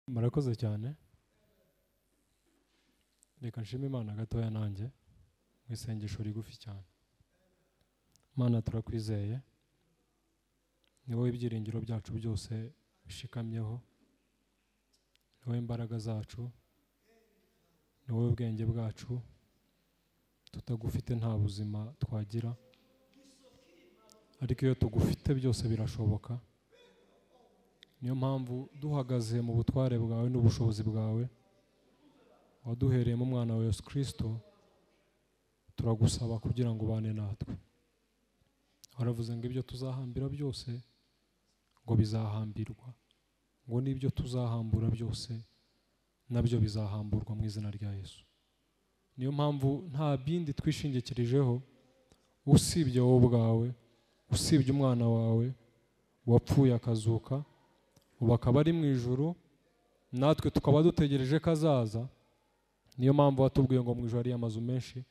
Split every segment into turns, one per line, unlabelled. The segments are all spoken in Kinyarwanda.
Murakoze cyane. Reka nshime Imana gatoya nanjye mu isengesho rigufi cyane. Mana, turakwizeye, ni wowe ibyiringiro byacu byose bishikamyeho, ni wowe imbaraga zacu, ni wowe ubwenge bwacu, tutagufite nta buzima twagira, ariko iyo tugufite byose birashoboka. Niyo mpamvu duhagaze mu butware bwawe n'ubushobozi bwawe waduhereyemo umwana wa Yesu Kristo, turagusaba kugira ngo ubane natwe. Waravuze ngo ibyo tuzahambira byose ngo bizahambirwa, ngo n'ibyo tuzahambura byose nabyo bizahamburwa mu izina rya Yesu. Niyo mpamvu nta bindi twishingikirijeho usibye wowe ubwawe, usibye umwana wawe wapfuye akazuka, ubu akaba ari mu ijuru, natwe tukaba dutegereje ko azaza. Niyo mpamvu watubwiye ngo mu ijuru hari amazu menshi,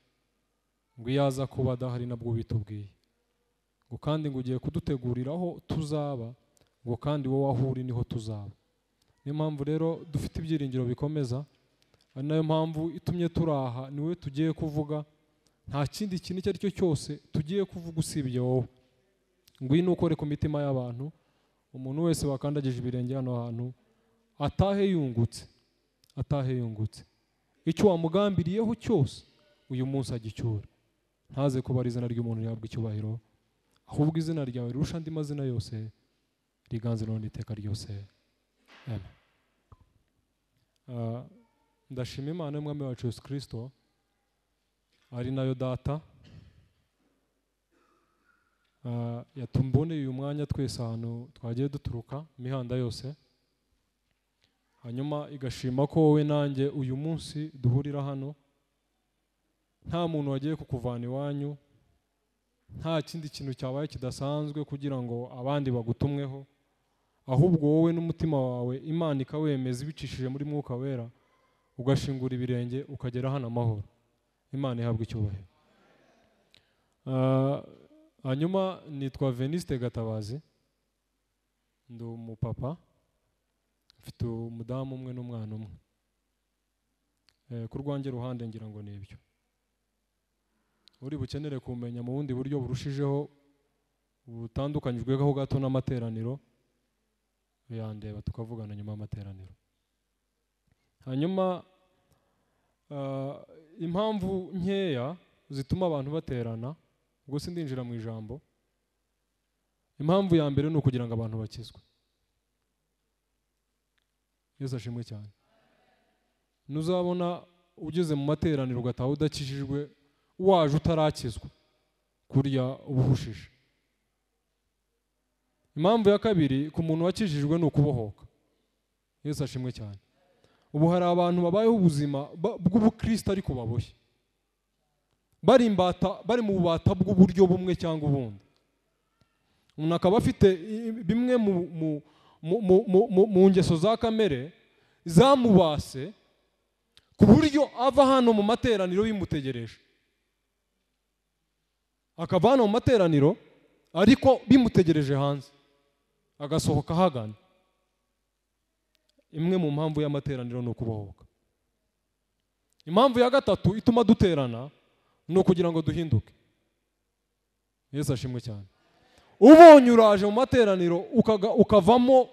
ngo iyo aza kuba adahari nabwo bitubwiye, ngo kandi ngo ugiye kuduteguriraho tuzaba, ngo kandi wowe aho uri niho tuzaba. Niyo mpamvu rero dufite ibyiringiro bikomeza, ari nayo mpamvu itumye turaha, ni wowe tugiye kuvuga, nta kindi kintu icyo ari cyo cyose tugiye kuvuga usibye wowe. Ngwino ukore ku mitima y'abantu, umuntu wese wakandagije ibirenge hano hantu atahe yungutse, atahe yungutse. Icyo wamugambiriyeho cyose uyu munsi agicyura, ntaze kuba ari izina ry'umuntu rihabwa icyubahiro, ahubwo izina ryawe rirusha andi mazina yose riganze none iteka ryose. Amen. Ndashima Imana y'Umwami wacu Yesu Kristo, ari nayo data, yatumboneye uyu mwanya twese ahantu twagiye duturuka imihanda yose, hanyuma igashima ko wowe nanjye uyu munsi duhurira hano, nta muntu wagiye kukuvana iwanyu, nta kindi kintu cyabaye kidasanzwe kugira ngo abandi bagutumweho, ahubwo wowe n'umutima wawe Imana ikawemeza ibicishije muri Mwuka Wera, ugashingura ibirenge ukagera hano amahoro. Imana ihabwe icyubahiro. Hanyuma nitwa Veniste Gatabazi, ndi umupapa, mfite umudamu umwe n'umwana umwe. Ku rwanjye ruhande ngira ngo ni ibyo. Uri bukenere kumenya mu bundi buryo burushijeho butandukanyijweho gato n'amateraniro, yandeba tukavugana nyuma y'amateraniro. Hanyuma impamvu nkeya zituma abantu baterana, ubwo sindinjira mu ijambo. Impamvu ya mbere ni ukugira ngo abantu bakizwe. Yesu ashimwe cyane. Nuzabona ugeze mu materaniro ugataha udakijijwe, waje utarakizwa, kurya ubuhushije. Impamvu ya kabiri ku muntu wakijijwe ni ukubohoka. Yesu ashimwe cyane. Ubu hari abantu babayeho ubuzima bw'ubukristo ariko baboshye, bari imbata, bari mu bubata bw'uburyo bumwe cyangwa ubundi. Umuntu akaba afite bimwe mu ngeso za kamere zamubase, ku buryo ava hano mu materaniro bimutegereje, akava hano mu materaniro ariko bimutegereje hanze, agasohoka ahagana. Imwe mu mpamvu y'amateraniro ni ukubohoka. Impamvu ya gatatu ituma duterana ni ukugira ngo duhinduke. Yesu ashimwe cyane. Ubonye uraje mu materaniro ukavamo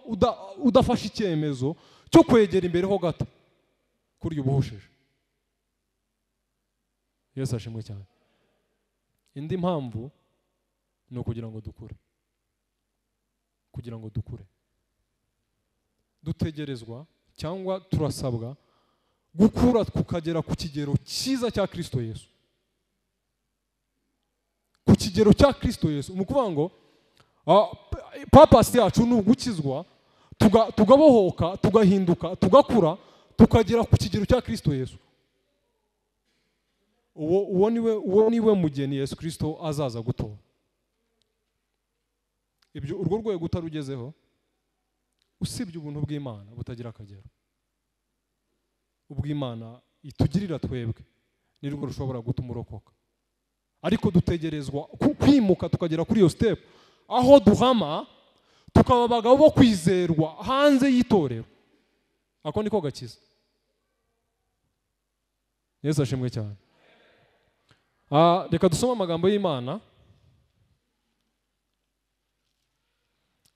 udafashe icyemezo cyo kwegera imbere ho gato, kurya ubuhushije. Yesu ashimwe cyane. Indi mpamvu ni ukugira ngo dukure. Kugira ngo dukure, dutegerezwa cyangwa turasabwa gukura tukagera ku kigero cyiza cya Kristo Yesu. Ku kigero cya Kristo Yesu, ni ukuvuga ngo purpose yacu ni ugukizwa, tugabohoka, tugahinduka, tugakura, tukagera ku kigero cya Kristo Yesu. Uwo niwe mugeni Yesu Kristo azaza gutora. Ibyo urwo rwego utarugezeho, usibye ubuntu bw'Imana butagira akagero, ubw'Imana itugirira twebwe, nirwo rushobora gutuma urokoka. Ariko dutegerezwa kwimuka tukagera kuri iyo step aho duhama, tukaba abagabo bo kwizerwa hanze y'itorero. Ako niko gakiza. Yesu ashimwe cyane. Reka dusome amagambo y'Imana.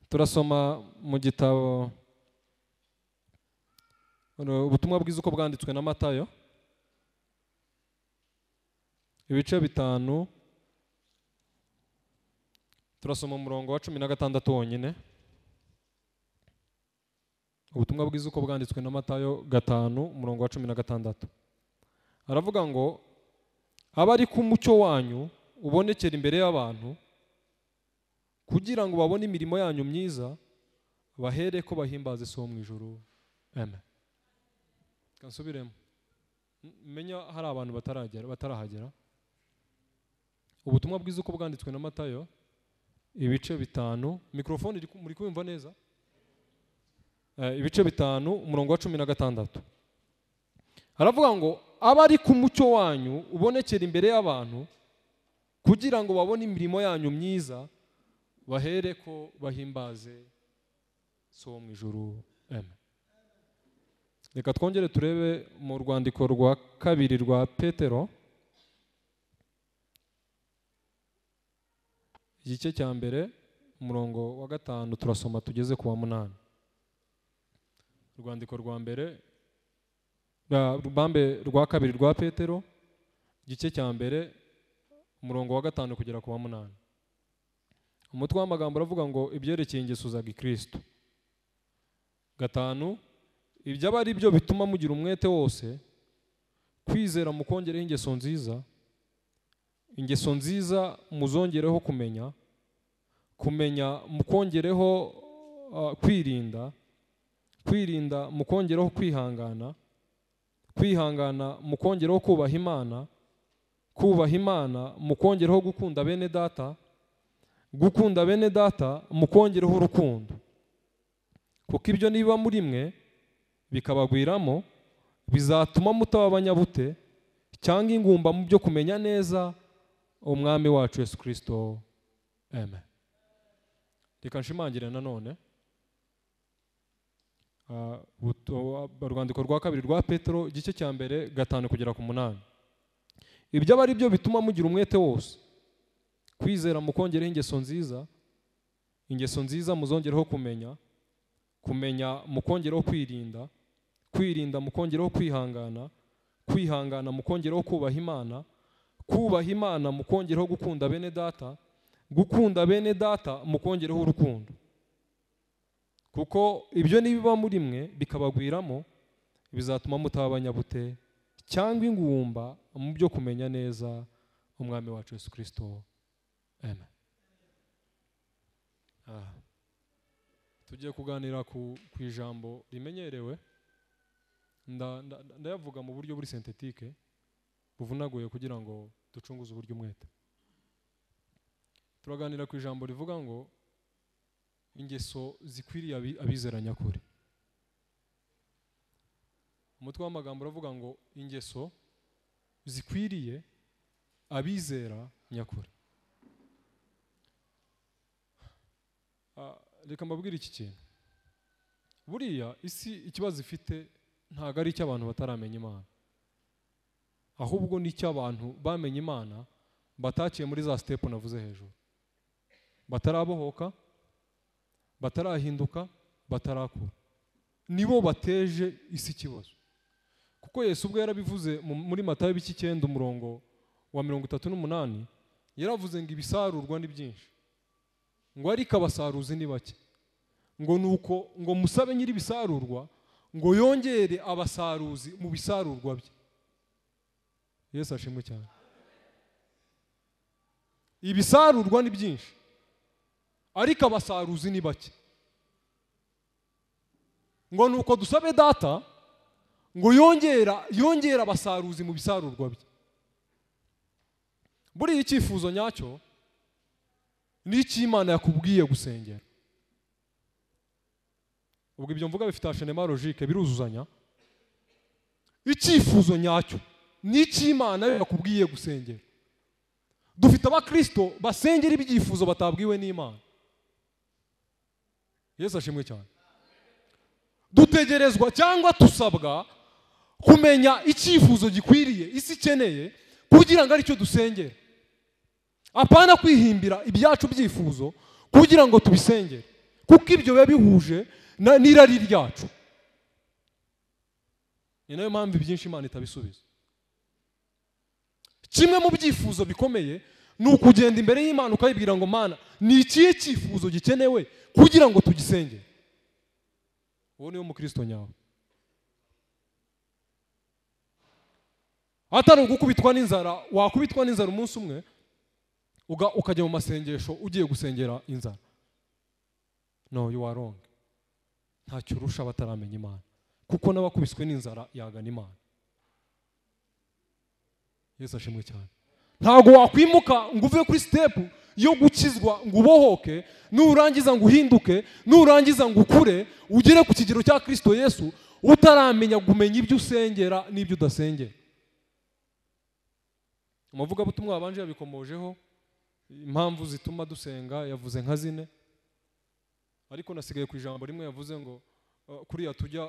Turasoma mu gitabo ubutumwa bwiza uko bwanditswe na Matayo, ibice 5, turasoma umurongo wa 16 wonyine. Ubutumwa bwiza uko bwanditswe na Matayo 5 umurongo wa 16. Aravuga ngo abari ku mucyo wanyu ubonekera imbere y'abantu, kugira ngo babone imirimo yanyu myiza, bahere ko bahimbaze So mu ijuru. Amen. Kansubiremo. Menya hari abantu batarahagera. Ubutumwa bwiza uko bwanditswe na Matayo ibice 5, mikrofone muri kumva neza? Ibice 5 umurongo wa 16. Aravuga ngo abari ku mucyo wanyu ubonekera imbere y'abantu, kugira ngo babone imirimo yanyu myiza, bahere ko bahimbaze So mu ijuru. Amen. Reka twongere turebe mu rwandiko rwa 2 rwa Petero, igice cya 1 umurongo wa 5, turasoma tugeze ku wa 8. Urwandiko rwa mbere rwa 2 rwa Petero, igice cya 1 umurongo wa 5 kugera ku wa 8. Umutwe w'amagambo uravuga ngo ibyerekeye ingeso za Gikristo. 5, ibyo aba ari byo bituma mugira umwete wose, kwizera mukongereho ingeso nziza, ingeso nziza muzongereho kumenya, kumenya mukongereho kwirinda, kwirinda mukongereho kwihangana, kwihangana mukongereho kubaha Imana, kubaha Imana mukongereho gukunda bene data, gukunda bene data mukongereho urukundo. Kuko ibyo niba muri mwe bikabagwiramo, bizatuma mutaba abanyabute cyangwa ingumba mu byo kumenya neza Umwami wacu Yesu Kristo. Amen. Reka nshimangire nanone urwandiko rwa 2 rwa Petero, igice cya 1 5 kugera ku 8. Ibyo aba ari byo bituma mugira umwete wose, kwizera mukongereho ingeso nziza, ingeso nziza muzongereho kumenya, kumenya mukongereho kwirinda, kwirinda mukongereho kwihangana, kwihangana mukongereho kubaha Imana, kubaha Imana mukongereho gukunda bene data, gukunda bene data mukongereho urukundo. Kuko ibyo nibiba muri mwe bikabagwiramo, bizatuma mutaba abanyabute cyangwa ingumba mu byo kumenya neza Umwami wacu Yesu Kristo. Amen. Tugiye kuganira ku ijambo rimenyerewe, ndayavuga mu buryo buri synthétique buvunaguye kugira ngo ducunguze uburyo umwete. Turaganira ku ijambo rivuga ngo ingeso zikwiriye abizera nyakuri. Umutwe w'amagambo uravuga ngo ingeso zikwiriye abizera nyakuri. Reka mbabwire iki kintu. Buriya isi ikibazo ifite ntago ari icy'abantu bataramenya Imana, ahubwo ni icy'abantu bamenye Imana bataciye muri za step navuze hejuru, batarabohoka, batarahinduka, batarakura. Nibo bateje isi ikibazo. Kuko Yesu ubwo yarabivuze muri Matayo 9 umurongo wa 38, yaravuze ngo ibisarurwa ni byinshi, ngo ariko abasaruzi ni bake, ngo nuko ngo musabe nyiri ibisarurwa ngo yongere abasaruzi mu bisarurwa bye. Yesu ashimwe cyane. Ibisarurwa ni byinshi ariko abasaruzi ni bake, ngo nuko dusabe data ngo yongera abasaruzi mu bisarurwa bye. Buri icyifuzo nyacyo ni icy'Imana yakubwiye gusengera. Ubwo ibyo mvuga bifite enchaînement logique, biruzuzanya. Icyifuzo nyacyo ni icy'Imana yakubwiye gusengera. Dufite abakristo basengera ibyifuzo batabwiwe n'Imana. Yesu ashimwe cyane. Dutegerezwa cyangwa tusabwa kumenya icyifuzo gikwiriye isi ikeneye kugira ngo aricyo dusengere, apana kwihimbira ibyacu byifuzo kugira ngo tubisengere, kuko ibyo biba bihuje n'irari ryacu. Ni nayo mpamvu ibyinshi Imana itabisubiza. Kimwe mu byifuzo bikomeye ni ukugenda imbere y'Imana ukayibwira ngo Mana, ni ikihe cyifuzo gikenewe kugira ngo tugisengere. Uwo niwo mukristo nyawe. Atari ugukubitwa n'inzara, wakubitwa n'inzara umunsi umwe ukajya mu masengesho ugiye gusengera inzara. No, you are wrong. Ntacyo urusha bataramenya Imana, kuko n'abakubiswe n'inzara yagana Imana. Yesu ashimwe cyane. Ntabwo wakwimuka ngo uve kuri step yo gukizwa ngo ubohoke, nurangiza ngo uhinduke, nurangiza ngo ukure ugere ku kigero cya Kristo Yesu utaramenya kumenya ibyo usengera n'ibyo udasengera. Umuvugabutumwa wabanje yabikomojeho impamvu zituma dusenga, yavuze nka zine, ariko nasigaye ku ijambo rimwe yavuze ngo kuriya tujya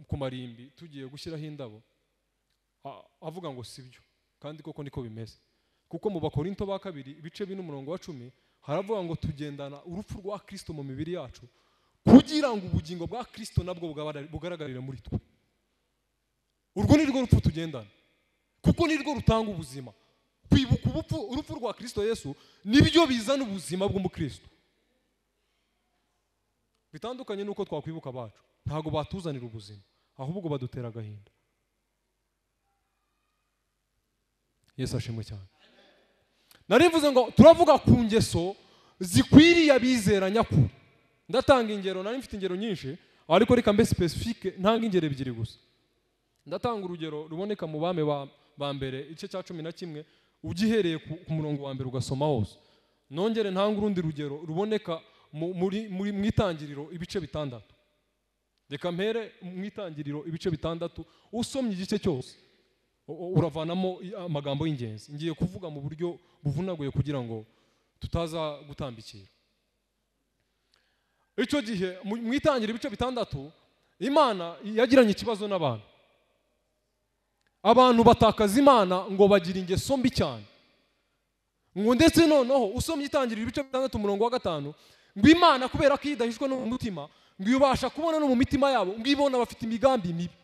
ku marimbi tugiye gushyiraho indabo, avuga ngo sibyo, kandi koko niko bimeze. Kuko mu Bakorinto ba kabiri ibice 4:10 haravuga ngo tugendana urupfu rwa Kristo mu mibiri yacu kugira ngo ubugingo bwa Kristo nabwo bugaragarire muri twe. Urwo ni rwo rupfu tugendana, kuko ni rwo rutanga ubuzima. Kwibuka urupfu rwa Kristo Yesu nibyo bizana ubuzima bw'umukristo. Bitandukanye nuko twakwibuka abacu, ntago batuzanira ubuzima, ahubwo badutera agahinda. Yesu ashimwe cyane. Narivuze ngo turavuga ku ngeso zikwiriye abizera nyakuri. Ndatanga ingero, nari mfite ingero nyinshi, ariko reka mbe specifique ntanga ingero ebyiri gusa. Ndatanga urugero ruboneka mu bame ba mbere igice cya 11 ugihereye ku murongo wa mbere ugasoma hose. Nongere ntanga urundi rugero ruboneka muri mu itangiriro ibice 6. Reka mpere mu itangiriro ibice 6, usomye igice cyose uravanamo amagambo y'ingenzi. Ngiye kuvuga mu buryo buvunaguye kugira ngo tutaza gutambikira. Icyo gihe mu itangiriro ibice 6 Imana yagiranye ikibazo n'abantu. Abantu batakaza Imana ngo bagira ingeso mbi cyane. Ngo ndetse noneho usomye itangiriro ibice 6 umurongo wa 5 ngo Imana kubera ko idahishwe no mu mutima, ngo ibasha kubona no mu mitima yabo, ngo ibona bafite imigambi mibi.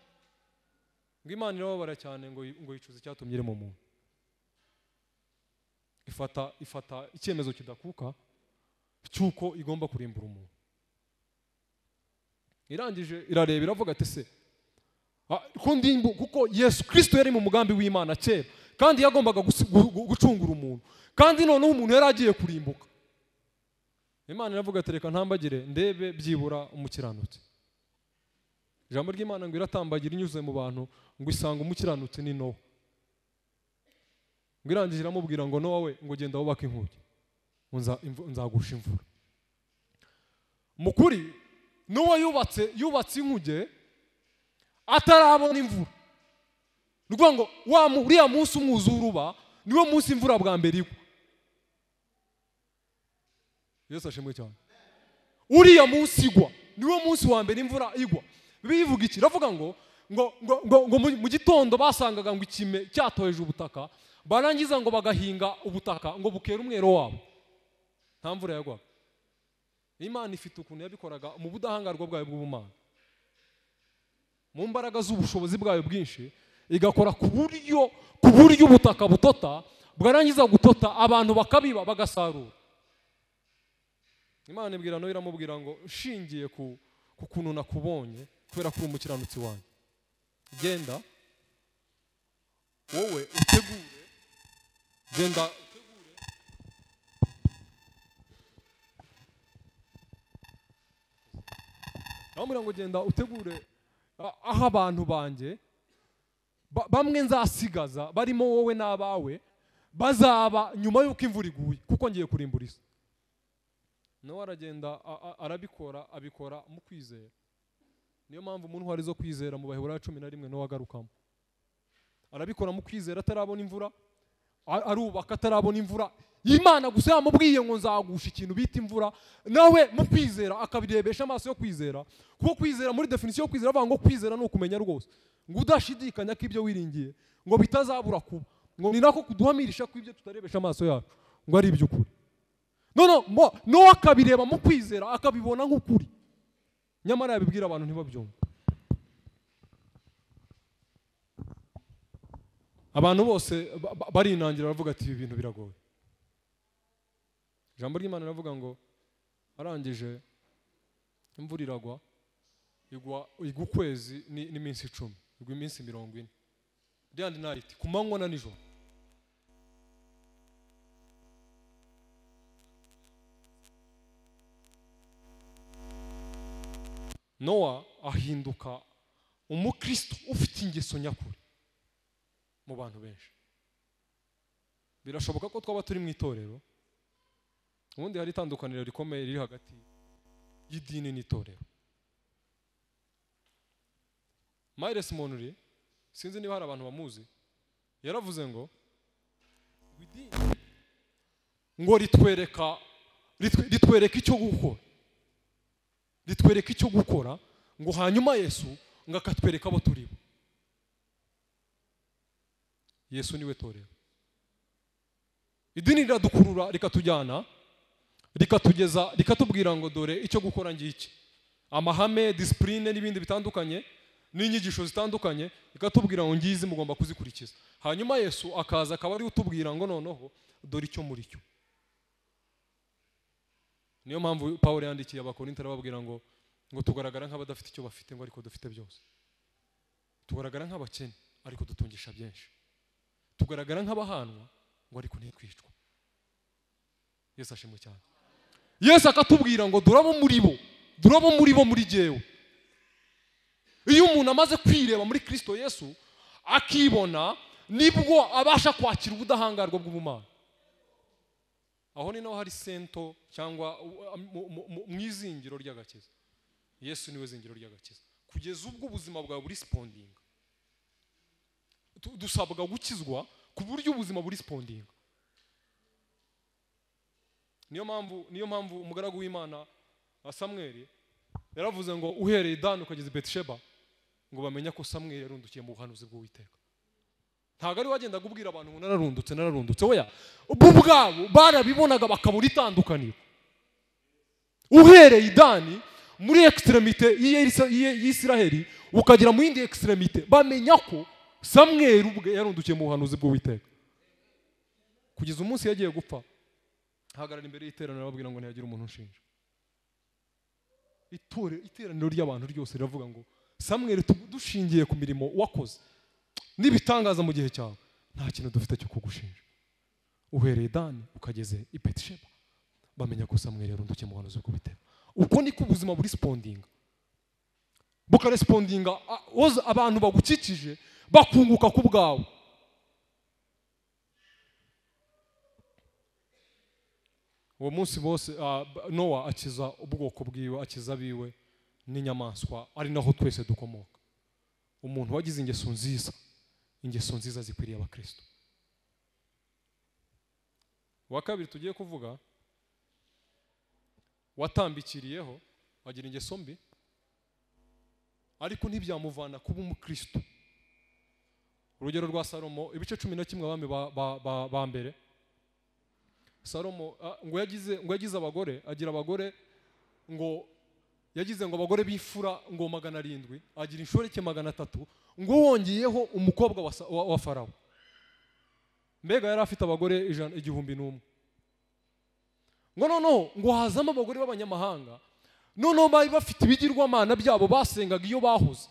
Ngo Imana irababara cyane ngo yicuze icyatumye iri mu muntu. Ifata icyemezo kidakuka cy'uko igomba kurimbura umuntu. Irangije irareba iravuga ati se kuko Yesu Kristo yari mu mugambi w'Imana kera, kandi yagombaga gucungura umuntu, kandi noneho umuntu yari agiye kurimbuka. Imana iravuga ati reka ntambagire ndebe byibura umukiranutsi. Ijambo ry'Imana ngo iratambagira inyuze mu bantu ngo isanga umukiranutsi ni Nowa. Ngo irangije iramubwira ngo Nowa we, ngo genda wubake inkuge, nzagusha imvura. Mukuri Nowa yubatse inkuge atarabona imvura. Nukuvuga ngo uriya munsi umwuzure uba niwo munsi imvura bwa mbere igwa. Yesu ashimwe cyane. Uriya munsi igwa niwo munsi wa mbere imvura igwa. Bivuga iki? Ravuga ngo ngo ngo ngo mu gitondo basangaga ngo ikime cyatoheje ubutaka, barangiza ngo bagahinga ubutaka ngo bukera umwero wabo. Nta mvura yagwaga. Imana ifite ukuntu yabikoraga mu budahangarwa bwayo bw'ubumana, mu mbaraga z'ubushobozi bwayo bwinshi, igakora ku buryo ubutaka butota, bwarangiza gutota abantu bakabiba bagasarura. Imana ibwira Nowa, iramubwira ngo nshingiye ku kuntu nakubonye kubera ko uri umukiranutsi wanjye, genda wowe utegure, genda utegure aramubwira ngo genda utegure aho abantu banjye bamwe nzasigaza barimo wowe n'abawe bazaba nyuma y'uko imvura iguye, kuko ngiye kurimbura isi. Nowa aragenda arabikora, abikora mu kwizera. Niyo mpamvu umuntu wari zo kwizera mu Baheburayo 11 Nowa agarukamo. Arabikora mu kwizera atarabona imvura, Arubaka atarabona imvura. Imana gusa yamubwiye ngo nzagusha ikintu bita imvura, nawe mu kwizera akabirebesha amaso yo kwizera. Kuko kwizera muri definition yo kwizera avuga ngo kwizera ni ukumenya rwose, ngo udashidikanya ko ibyo wiringiye ngo bitazabura kuba, ngo ni nako kuduhamirisha ko ibyo tutarebesha amaso yacu ngo ari iby'ukuri. No Nowa akabireba mu kwizera akabibona nk'ukuri, nyamara yabibwira abantu ntibabyumve. Abantu bose barinangira baravuga ati ibi bintu biragoye. Ijambo ry'Imana riravuga ngo arangije imvura iragwa, igwa ukwezi n'iminsi 10, igwa iminsi 40, day and night, ku manywa na nijoro. Nowa ahinduka umukristo ufite ingeso nyakuri mu bantu benshi. Birashoboka ko twaba turi mu itorero, ubundi hari itandukaniro rikomeye riri hagati y'idini n'itorero. Myles Monroe, sinzi niba hari abantu bamuzi, yaravuze ngo ngo ritwereka icyo gukora, ritwereka icyo gukora, ngo hanyuma Yesu ngo akatwereka abo turi bo. Yesu niwe torero. Idini riradukurura rikatujyana, rikatugeza, rikatubwira ngo dore icyo gukora ngiki, amahame, discipline n'ibindi bitandukanye n'inyigisho zitandukanye, rikatubwira ngo ngizi mugomba kuzikurikiza. Hanyuma Yesu akaza akaba ari utubwira ngo noneho dore icyo muri cyo. Niyo mpamvu Paul yandikiye Abakorinto arababwira ngo tugaragara nk'abadafite icyo bafite, ngo ariko dufite byose. Tugaragara nk'abakene ariko dutungisha byinshi. Tugaragara nk'abahanwa ngo ariko ntitwicwa. Yesu ashimwe cyane. Yesu akatubwira ngo durabo muri bo, durabo muri bo muri jewe. Iyo umuntu amaze kwireba muri Kristo Yesu akibona, nibwo abasha kwakira ubudahangarwa bw'ubumana. Aho ni naho hari sento cyangwa mu izingiro ry'agakiza. Yesu niwe zingiro ry'agakiza. Kugeza ubwo ubuzima bwawe buri responding, dusabwa gukizwa ku buryo ubuzima buri responding. Niyo mpamvu umugaragu w'Imana Samweli yaravuze ngo uhereye Dani ukageza i Betisheba ngo bamenya ko Samweli yarundukiye mu buhanuzi bw'Uwiteka. Ntabwo ari wagenda kubwira abantu ngo nararundutse, oya, bo ubwabo barabibonaga bakabura itandukaniro. Uhereye Dani muri extremite y'Isiraheli ukagera mu yindi extremite, bamenya ko Samweli ubwe yarundukiye mu buhanuzi bw'Uwiteka. Kugeza umunsi yagiye gupfa, hagarara imbere y'iteraniro ababwira ngo ntiyagira umuntu unshinja. Iteraniro ry'abantu ryose riravuga ngo Samweli, dushingiye ku mirimo wakoze n'ibitangaza mu gihe cyawe, nta kintu dufite cyo kugushinja. Uhereye Dani ukageze i Betisheba, bamenya ko Samweli yarundukiye mu buhanuzi bw'Uwiteka. Uko niko ubuzima buri respondinga, bukarespondinga abantu bagukikije bakunguka ku bwawe. Uwo munsi bose Nowa akiza ubwoko bwiwe, akiza abiwe n'inyamaswa, ari naho twese dukomoka. Umuntu wagize ingeso nziza, ingeso nziza zikwiriye abakristo. Wa kabiri tugiye kuvuga watambikiriyeho agira ingeso mbi, ariko ntibyamuvana kuba umukristo. Urugero rwa Salomo, ibice 11 abami ba mbere. Salomo ngo yagize abagore, agira abagore, ngo yagize ngo abagore b'imfura ngo 700, agira inshoreke 300, ngo wongeyeho umukobwa wa Farawo. Mbega yari afite abagore 1001. Ngo noneho ngo hazamo abagore b'abanyamahanga, noneho bari bafite ibigirwamana byabo basengaga iyo bahoze,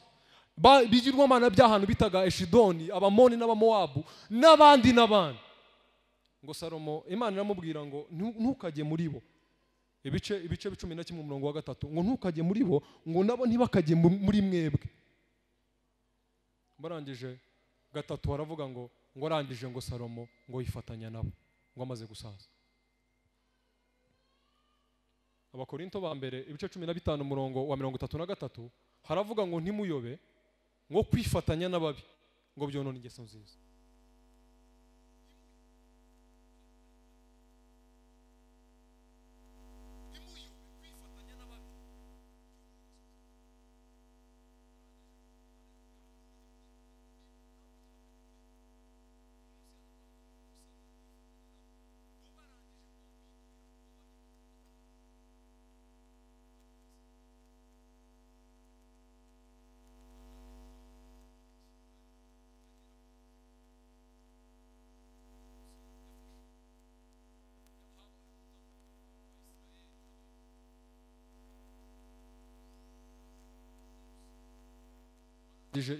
ibigirwamana by'ahantu bitaga Eshidoni, Abamoni n'Abamowabu n'abandi n'abandi. Ngo Salomo Imana iramubwira ngo ntukajye muri bo. Ibice 11 umurongo wa 3, ngo ntukajye muri bo, ngo nabo ntibakajye muri mwebwe. Barangije 3 aravuga ngo arangije ngo Salomo ngo yifatanya nabo ngo amaze gusaza. Abakorinto ba mbere ibice 15 umurongo wa 33 haravuga ngo ntimuyobe ngo kwifatanya n'ababi ngo byonona ingeso nziza.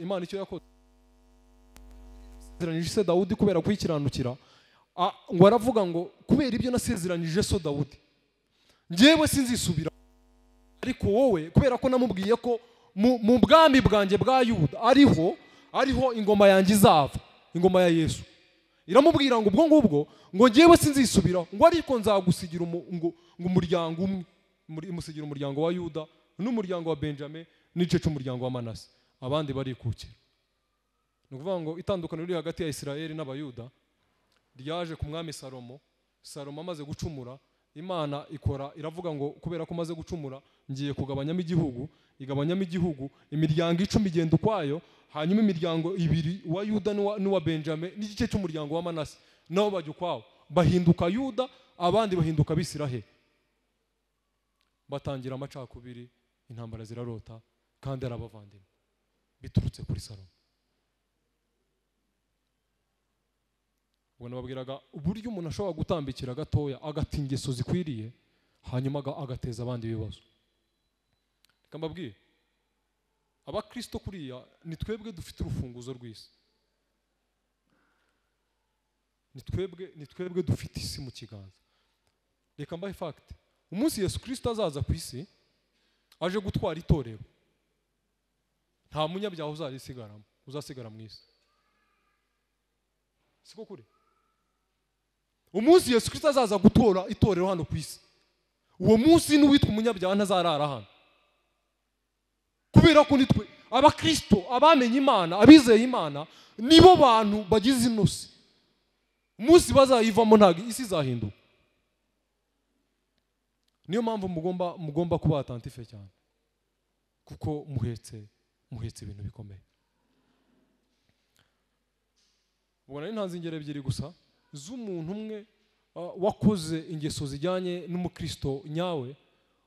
Imana icyo yakoze yasezeranyije se Dawudi kubera kuyikiranukira, ngo aravuga ngo kubera ibyo nasezeranyije so Dawudi njyewe sinzisubira, ariko wowe kubera ko namubwiye ko mu bwami bwanjye bwa Yuda ariho ingoma yanjye izava, ingoma ya Yesu. Iramubwira ngo ubwo ngubwo ngo njyewe sinzisubira, ngo ariko nzagusigira ngo umuryango umwe, imusigira umuryango wa Yuda n'umuryango wa Benjamin n'igice cy'umuryango wa Manase, abandi barikukira. Ni ukuvuga ngo itandukaniro riri hagati ya Isirayeli n'Abayuda ryaje ku mwami Salomo. Salomo amaze gucumura, Imana ikora iravuga ngo kubera ko maze gucumura ngiye kugabanyamo igihugu, igabanyamo igihugu imiryango 10 igenda ukwayo, hanyuma imiryango 2 wa Yuda n'uwa Benjamin n'igice cy'umuryango wa Manase nabo bajya ukwawo, bahinduka Yuda, abandi bahinduka Abisiraheli. Batangira amacakubiri, intambara zirarota, kandi arabavandimwe biturutse kuri Salomo. Ubwo nababwiraga uburyo umuntu ashobora gutambikira gatoya agata ingeso zikwiriye, hanyuma agateza abandi ibibazo. Reka mbabwire, abakristo kuriya ni twebwe dufite urufunguzo rw'isi, ni twebwe dufite isi mu kiganza. Reka mbahe fact, umunsi Yesu Kristo azaza ku isi aje gutwara itorero, nta munyabyaha uzarisigaramo, uzasigara mu isi. Siko kuri? Umunsi Yesu Kristo azaza gutora itorero hano ku isi, uwo munsi n'uwitwa umunyabyaha ntazarara hano, kubera ko nitwe abakristo abamenye Imana, abizeye Imana, nibo bantu bagize inosi. Umunsi bazayivamo ntabwo isi izahinduka. Niyo mpamvu mugomba kuba attentif cyane, kuko muhetse ibintu bikomeye. Ubwo nari ntanze ingero ebyiri gusa z'umuntu umwe wakoze ingeso zijyanye n'umukristo nyawe,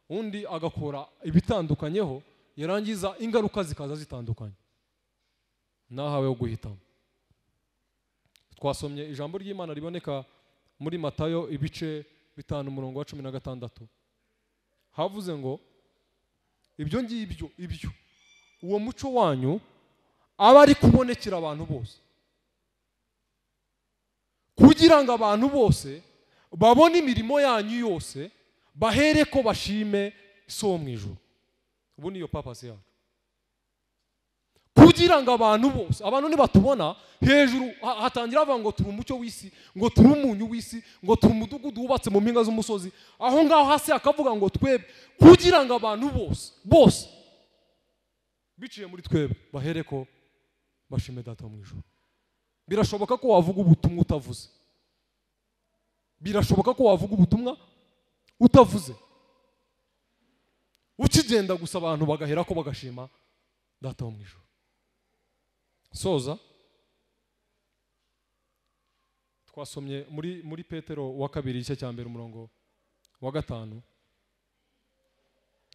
undi agakora ibitandukanyeho, yarangiza ingaruka zikaza zitandukanye. Nahawe wo guhitamo. Twasomye ijambo ry'Imana riboneka muri Matayo ibice 5 umurongo wa 16. Havuze ngo ibyo ngibyo ibyo uwo muco wanyu aba ari kubonekera abantu bose, kugira ngo abantu bose babone imirimo yanyu yose bahere ko bashime so mu ijuru. Ubu niyo purpose yacu, kugira ngo abantu bose, abantu nibatubona hejuru hatangira bavuga ngo turi umucyo w'isi, ngo turi umunyu w'isi, ngo turi umudugudu wubatse mu mpinga z'umusozi, aho ngaho hasi akavuga ngo twebwe, kugira ngo abantu bose biciye muri twebwe bahere ko bashime Data mu ijuru. Birashoboka ko wavuga ubutumwa utavuze, birashoboka ko wavuga ubutumwa utavuze, ukigenda gusa abantu bagahera ko bagashima Data wo mu ijuru. Soza twasomye muri Petero wa 2 igice cya 1 umurongo wa 5,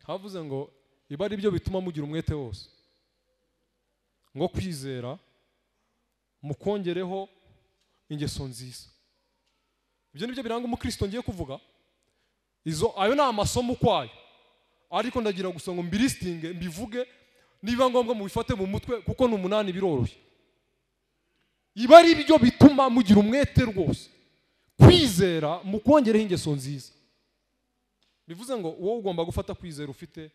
havuze ngo iba ari byo bituma mugira umwete wose, ngo kwizera mukongereho ingeso nziza. Ibyo nibyo biranga umukristo ngiye kuvuga. Izo ayo ni amasomo ukwayo, ariko ndagira gusa ngo mbilistinge mbivuge, niba ngombwa mubifate mu mutwe kuko ni 8 biroroshye. Iba ari byo bituma mugira umwete rwose, kwizera mukongereho ingeso nziza. Bivuze ngo wowe ugomba gufata kwizera ufite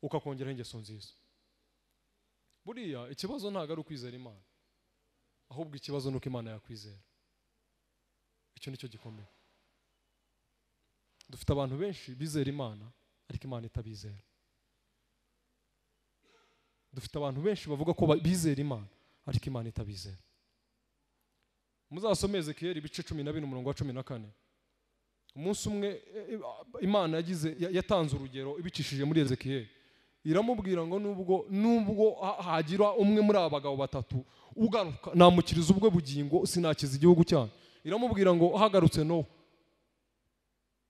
ukakongeraho ingeso nziza. Buriya ikibazo ntabwo ari ukwizera Imana, ahubwo ikibazo nuko Imana yakwizera. Icyo nicyo gikomeye. Dufite abantu benshi bizera Imana ariko Imana itabizera. Dufite abantu benshi bavuga ko bizera Imana ariko Imana itabizera. Muzasome Ezekiel ibice 14 umurongo wa 14. Umunsi umwe Imana yagize yatanze urugero ibicishije muri Ezekiel, iramubwira ngo nubwo hagira umwe muri aba bagabo batatu ugaruka namukiriza ubwo bugingo sinakiza igihugu cyanyu. Iramubwira ngo hagarutse Nowa,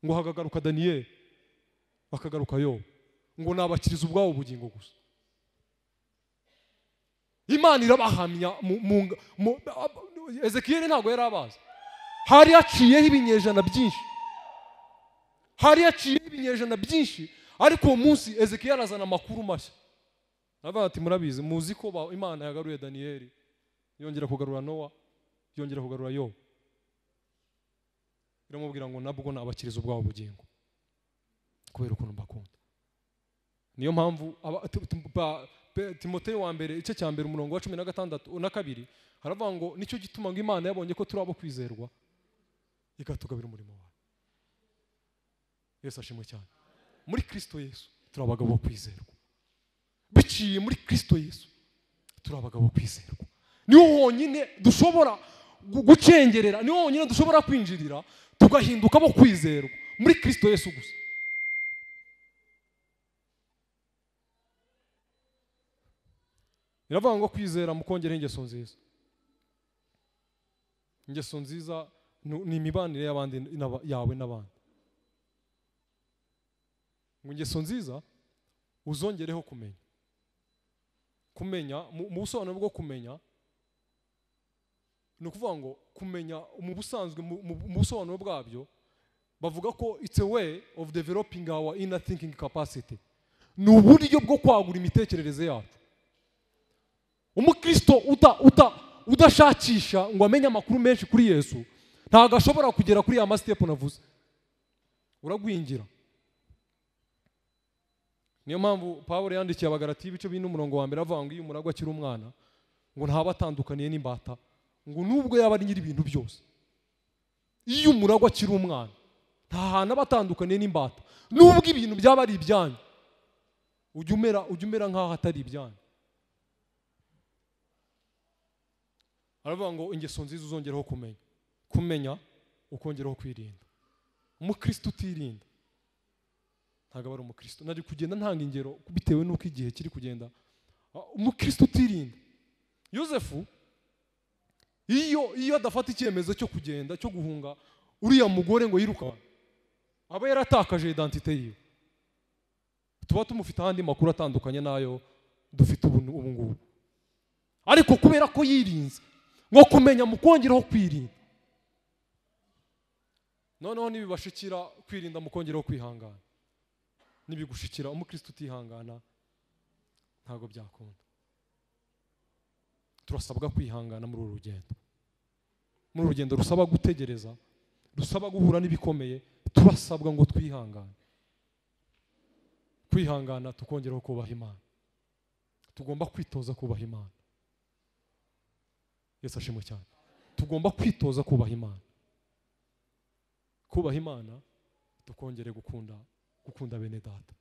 ngo hagagaruka Daniel, bakagaruka Yobu, ngo nabakiriza ubwabo bugingo gusa. Imana irabahamya. Ezekiel ntabwo yari abazi, hari yaciyeho ibinyejana byinshi, hari yaciyeho ibinyejana byinshi, ariko uwo munsi Ezekiel azana amakuru mashya. Aravuga ati murabizi, muzi ko Imana yagaruye Daniyeli, yongera kugarura Nowa, yongera kugarura Yobu. Iramubwira ngo nabwo nabakiriza ubwabo bugingo kubera ukuntu mbakunda. Niyo mpamvu Timoteyo wa mbere igice cya mbere umurongo wa 16 na 2 haravuga ngo nicyo gituma ngo Imana yabonye ko turi abo kwizerwa ikatugabira umurimo wayo. Yesu ashimwe cyane. Muri Kristo Yesu turi abagabo bo kwizerwa. Biciye muri Kristo Yesu turi abagabo bo kwizerwa. Niho honyine dushobora gucengerera, niho honyine dushobora kwinjirira tugahinduka bo kwizerwa muri Kristo Yesu gusa. Biravuga ngo kwizera mukongera ingeso nziza. Ingeso nziza ni imibanire y'abandi yawe n'abandi. Ngo ingeso nziza uzongereho kumenya. Kumenya mu busobanuro bwo kumenya ni ukuvuga ngo kumenya mu busanzwe mu busobanuro bwabyo bavuga ko it's a way of developing our inner thinking capacity. Ni uburyo bwo kwagura imitekerereze yacu. Umukristo udashakisha ngo amenye amakuru menshi kuri Yesu ntabwo ashobora kugera kuri ya step navuze. Uragwingira. Niyo mpamvu Pawulo yandikiye Abagalatiya ibice 4 umurongo wa mbere avuga ngo iyo umuragwa akiri umwana ngo ntaba atandukaniye n'imbata, ngo nubwo yaba ari nyiri ibintu byose. Iyo umuragwa akiri umwana nta hantu aba atandukaniye n'imbata, nubwo ibintu byaba ari ibyanyu ujya umera nk'aho atari ibyanyu. Aravuga ngo ingeso nziza uzongeraho kumenya. Kumenya ukongeraho kwirinda. Umukristo utirinda ntabwo ari umukristo. Nari kugenda ntanga ingero bitewe n'uko igihe kiri kugenda. Umukristo utirinda, Yosefu iyo adafata icyemezo cyo kugenda cyo guhunga uriya mugore ngo yiruka, aba yaratakaje identité yiwe. Tuba tumufite ahandi makuru atandukanye nayo dufite ubu ngubu. Ariko kubera ko yirinze ngo kumenya mukongeraho kwirinda, noneho nibibashikira kwirinda mukongeraho kwihangana. Nibigushikira umukristo utihangana ntago byakunda. Turasabwa kwihangana muri uru rugendo. Muri uru rugendo rusaba gutegereza, rusaba guhura n'ibikomeye, turasabwa ngo twihangane. Kwihangana tukongeraho kubaha Imana. Tugomba kwitoza kubaha Imana. Yesu ashimwe cyane. Tugomba kwitoza kubaha Imana. Kubaha Imana tukongere gukunda bene data.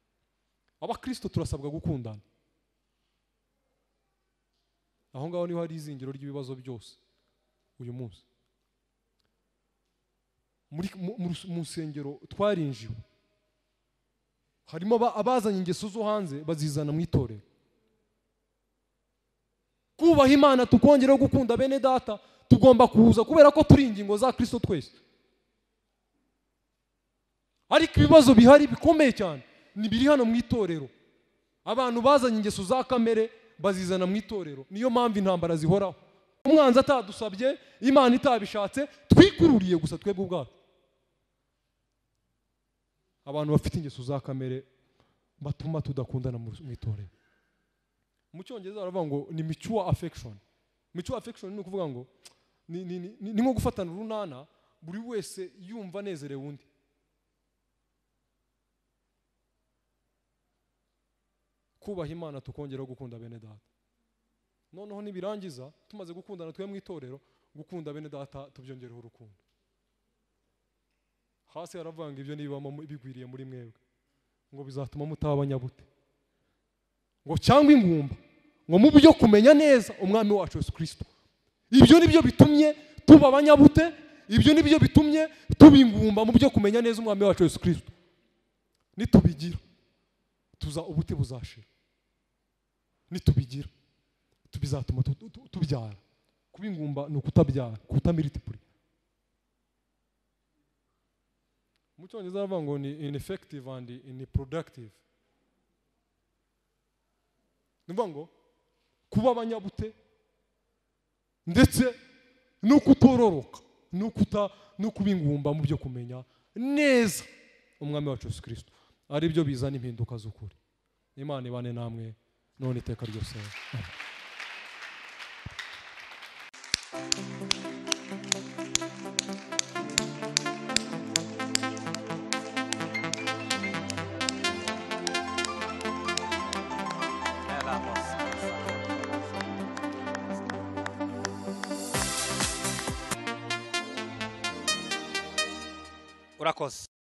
Abakristo turasabwa gukundana. Aho ngaho niho hari izingiro ry'ibibazo byose uyu munsi. Muri mu nsengero twarinjiwe, harimo abazanye ingeso zo hanze bazizana mu itorero. Kubaha Imana tukongeraho gukunda bene data, tugomba kuza kubera ko turi ingingo za Kristo twese. Ariko ibibazo bihari bikomeye cyane ni biri hano mu itorero. Abantu bazanye ingeso za kamere bazizana mu itorero. Niyo mpamvu intambara zihoraho. Umwanzi atadusabye, Imana itabishatse, twikururiye gusa twebwe ubwacu. Abantu bafite ingeso za kamere batuma tudakundana mu itorero. Mu cyongereza baravuga ngo ni mutual affection. Mutual affection ni ukuvuga ngo ni nko gufatana urunana, buri wese yumva anezerewe undi. Kubaha Imana tukongeraho gukunda bene data. Noneho nibirangiza tumaze gukundana twe mu itorero, gukunda bene data tubyongereho urukundo. Hasi haravuga ngo ibyo nibibamo bigwiriye muri mwebwe, ngo bizatuma mutaba abanyabute, ngo cyangwa ingumba, ngo mu byo kumenya neza umwami wacu Yesu Kristo. Ibyo nibyo bitumye tuba abanyabute, ibyo nibyo bitumye tuba ingumba mu byo kumenya neza umwami wacu Yesu Kristo. Nitubigira tuza ubute buzashira. Nitubigira tubizatuma tubyara. Kuba ingumba ni ukutabyara, kutamiltiply. Mu cyongereza baravuga ngo ni ineffective and inproductive. Ni ngo kuba abanyabute ndetse no kutororoka, no kuba ingumba mu byo kumenya neza umwami wacu Yesu Kristo, ari byo bizana impinduka z'ukuri. Imana ibane namwe. None iteka ryose. Amen.
Urakoze.